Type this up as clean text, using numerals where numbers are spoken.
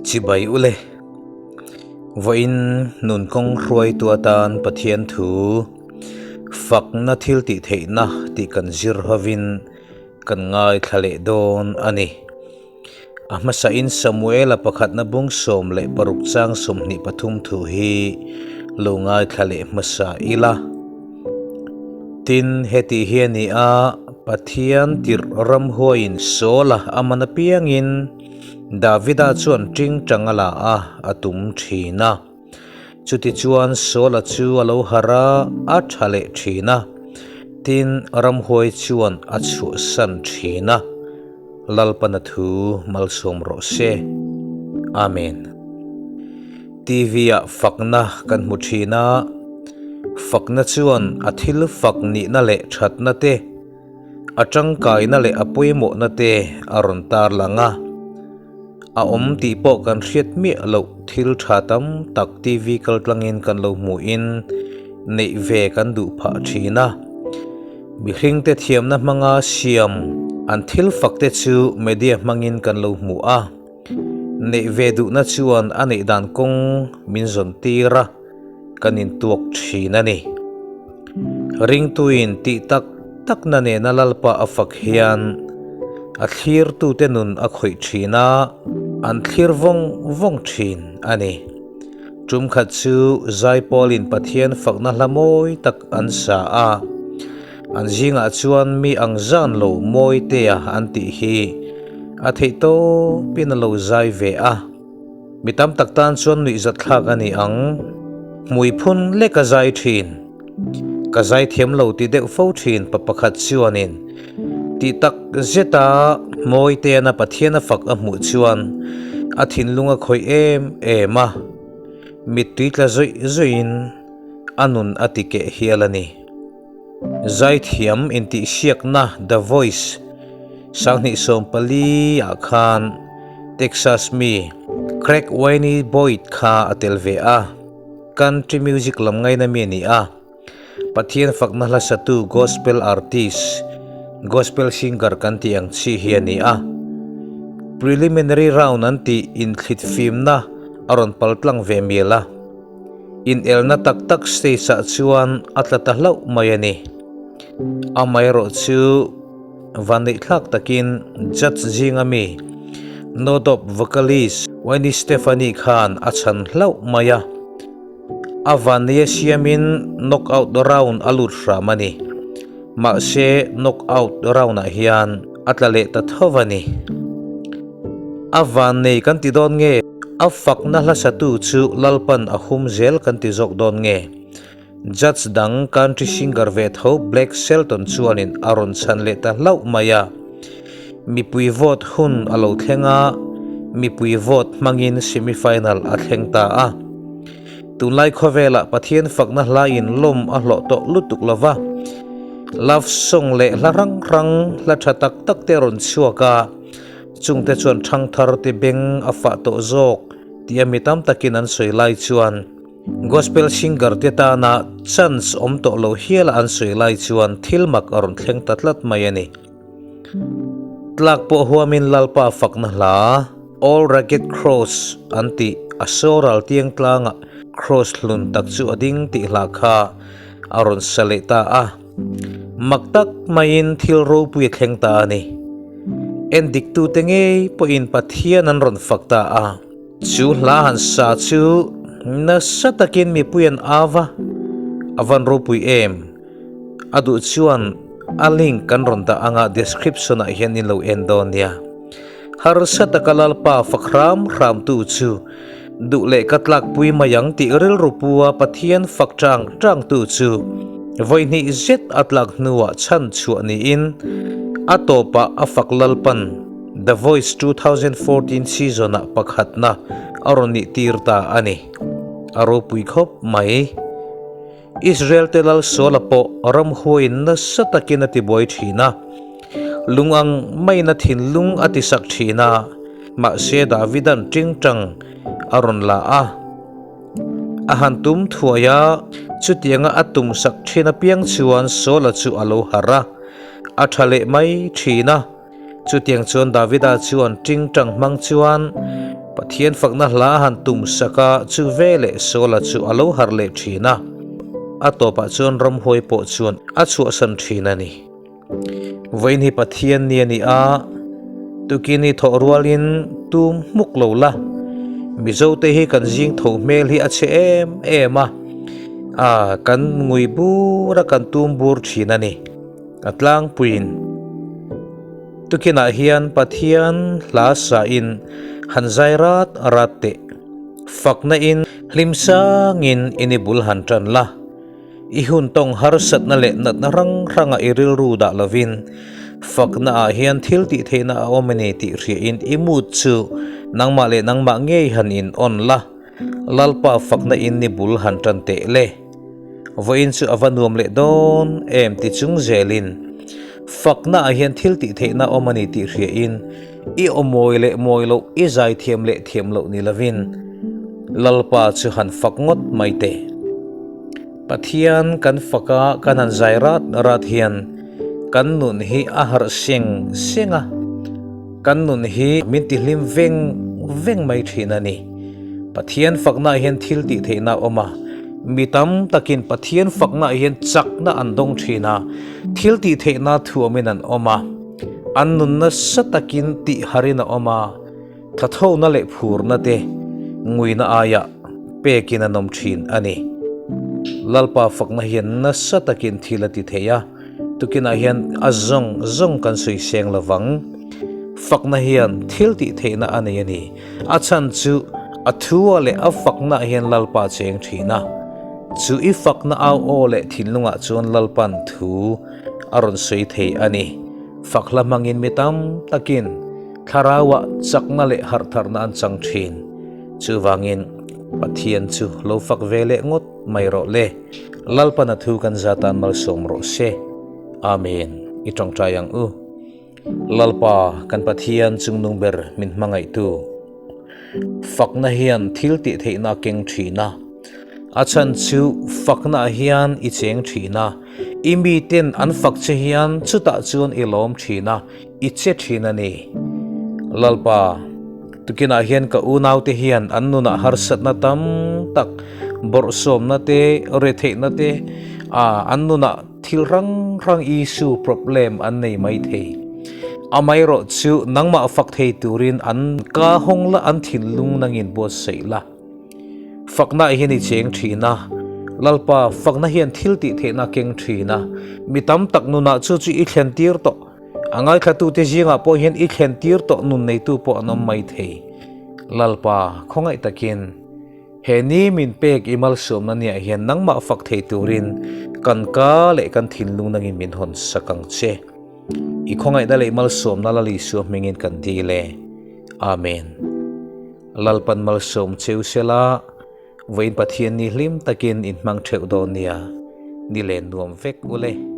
Chibai ule. Vawiin nun kawng hruaitu atan Pathian thu fakna thil tih theihna tih kan zir hovin kan ngaithla leh dawn a ni. A hmasain Samuela pakhatna bung 16 chang 23 thu hi lo ngaithla leh hmasa ila. Tin, heti hi a ni a, Pathian tirh ramhuaiin Saula a man apiangin Davida chuan tingtang a la a, a tum thin a. Chutichuan Saula chu a lo harh a, a tha leh thin a. Tin, ramhuai chuan a chhuahsan thin a. Lalpana thu malsawm rawh se. Amen. TV-ah fakna kan hmu thin a, fakna chuan a thil fak nihna leh thatna te, a tangkaina leh a pawimawhna te a rawn tarlang a. A awm tih pawh kan hriat miah loh thil tha tam tak TV kaltlangin kan lo hmuhin neih ve kan duh phah thin a. Mihringte thiamna hmanga siam an thil fakte chu media hmangin kan lo hmu a. Neih ve duhna chuan a neih dan kawng min zawn tir a, kan intuak thin a ni. Ringtuin tih tak takna nena Lalpa a fak hian a thlirtute nun a khawih thin a, an thlir vawng vawng thin a ni. Tum khat chu Zaipawlin Pathian fakna hla mawi tak an sa a, An zingah chuan mi ang zan lo mawi tea an tih hi a theih tawpin a lo zai ve a. Mi tam tak tan chuan nuihzat thlak a ni ang. Hmui phun lek a zai thin. Ka zai thiam lo ti deuh fo thin pa pakhat chuanin tih tak zeta mawi teana Pathian a fak a hmuh chuan a thinlung a khawih em em a. Mittui tla zawih zawihin a nun a ti keh hial a ni. Zaithiam intihsiakna The Voice 2014 ah khan Texas mi Craig Wayne Boyd kha a tel ve a, country music lam ngaina mi a ni a, Pathian fakna hla satu gospel artist, gospel singer kan tih ang chi hi a ni a. Preliminary round an tih inthlit fimna a rawn paltlang ve mial a. Inelna tak tak stage ah chuan a tla ta hlauh mai a ni. Amaherawh chu vanneihthlak takin judge zinga mi Nodop vocalist Wendy Stephanie khan a chhan hlauh mai a. A vanneia siamin knockout round a lut hram a ni. Mahse knockout round ah hian a tla leh ta tho a ni. A vannei kan ti dawn nge? A fakna hlasatu chu Lalpan a hum zel kan ti zawk dawn nge? Judge dang country singer ve tho Blake Shelton chuanin a rawn chhan leh ta hlauh mai a. Mipui vote hun a lo thleng a, mipui vote hmangin semi-final a thleng ta a. Tunlai khawvelah Pathian fakna hla in lawm a hlawh tawh lutuk lo va, love song leh hla hrang hrang hla tha tak tak te a rawn chhuak a. Chungte chuan ṭhangthar te beng a fah tawh zawk tih a mi tam takin an sawi lai chuan Gospel singer te tana chance awm tawh lo hiala an sawi lai chuan thil mak a rawn thleng ta tlat mai a ni. Tlak pawh huamin Lalpa fakna hla All Ragged Cross an tih a sawral tiang tlangah Cross hlun tak chu a ding tih hla kha a rawn sa leh ta a. Mak tak maiin thil ropui a thleng ta a ni. En diktute ngei pawhin Pathian an rawn fak ta a. Chu hla han sa chu nasa takin mipui an au va, a van ropui em? A duh chuan a link kan rawn dah anga description ah hian in lo en dawn nia. Harsa taka Lalpa fak hram hramtu chu Duh leh ka tlakpui mai ang tih rilru pu a Pathian fak chang changtu chu vawi hnih zet a tlak hnuah chhan chhuah niin a tawpah a fak Lalpan The Voice 2014 season-ah pakhatna a rawn nih tir ta a ni. A ropui khawp mai. Israel-te lal Saula pawh ramhuaiin nasa takin a tibuai thin a, lung ang maiin a thinlung a tisak thin a, mahse Davida'n tingtang a rawn la a. A han tum thuai a, chutianga a tumsak thin apiang chuan Saula chu a lo harh a, a tha leh mai thin a. Chutiang chuan Davida chuan tingtang hmang chuan Pathian fakna hla a han tum sak a, chu veleh Saula chu a lo harh leh thin a, a tawpah chuan ramhuai pawh chuan a chhuahsan thin a ni. Vawiin hi Pathian ni a ni a, tukin hi thawh rualin tum hmuk lo la, Mizote hi kan zing tho hmel hi a chhe em em a, a kan ngui bur a kan tum bur thin a ni. A tlangpuiin tukinah hian Pathian hla sain han zai rat rat teh, fakna in hlim sangin in i bul han tan la. I hun tawng harsatna leh natna hrang hranga i rilru dah lovin, fakna ah hian thil tih theihna a awm a ni tih hriain i mood chu nangmah leh nangmah ngei han in on la, Lalpa fakna in ni bul han tan teh le. Vawiin chu a va nuam leh dawn em ti chung zelin, fakna ah hian thil tih theihna a awm a ni tih hriain i aw mawi leh mawi loh, i zai thiam leh thiam loh ni lovin Lalpa chu han fak ngawt mai teh. Pathian kan fak a, kan han zai rat rat hian kan nun hi a harh seng seng a, kan nun hi min tihlim veng veng mai thin a ni. Pathian faknaah hian thil tih theihna a awm a, mi tam takin Pathian faknaah hian chakna an dawng thin a, thil tih theihna thuamin an awm a, an nun nasa takin tihharin a awm a. Thathona leh phurna te nguina aiah pekin an awm thin a ni. Lalpa fakna hian nasa takin thil a ti thei a, tukinah hian a zawng zawng kan sawi seng lo vang. Fakna hian thil tih theihna a nei a ni. A chhan chu a thua leh a faknaah hian Lalpa a cheng thin a. Chu i fakna au aw leh thinlungah chuan Lalpa'n thu a rawn sawi thei a ni. Fak hla hmangin mi tam takin Thlarauah chakna leh harhtharna an chang thin. Chuvangin, Pathian chu lo fak ve leh ngawt mai rawh le. Lalpana thu kan zatan malsawm rawh se. Amen. I tawngtai ang u. Lalpa, kan Pathian chungnung ber min hmangaihtu. Fakna hian thil tih theihna a keng thin a. A chhan chu faknaah hian i cheng thin a. I miten an fak che hian chutah chuan i lawm thin a. I che thin a ni. Lalpa, tukinah hian ka unaute hian an nunah harsatna tam tak, bawrhsawmna te, retheihna te, ah an nunah thil hrang hrang issue, problem an nei mai thei. Amaherawh chu nangmah fak thei turin an ka hawng la, an thinlung nangin buatsaih la. Fakna hian i cheng thin a, Lalpa, fakna hian thil tih theihna a keng thin a, mi tam tak nunah chu chu i thlen tir tawh. A ngaithlatute zingah pawh hian i thlen tir tawh nun neitu pawh an awm mai thei. Lalpa, khawngaih takin he ni min pek i malsawmna niah hian nangmah fak thei turin kan ka leh kan thinlung nangin min hawn sak ang che. I khawngaihna leh malsawmna Lal Isua hmingin kan dil e. Amen. Lalpan malsawm cheu sela, vawiin Pathian ni hlim takin in hmang theuh dawn nia, ni len nuam vek ule.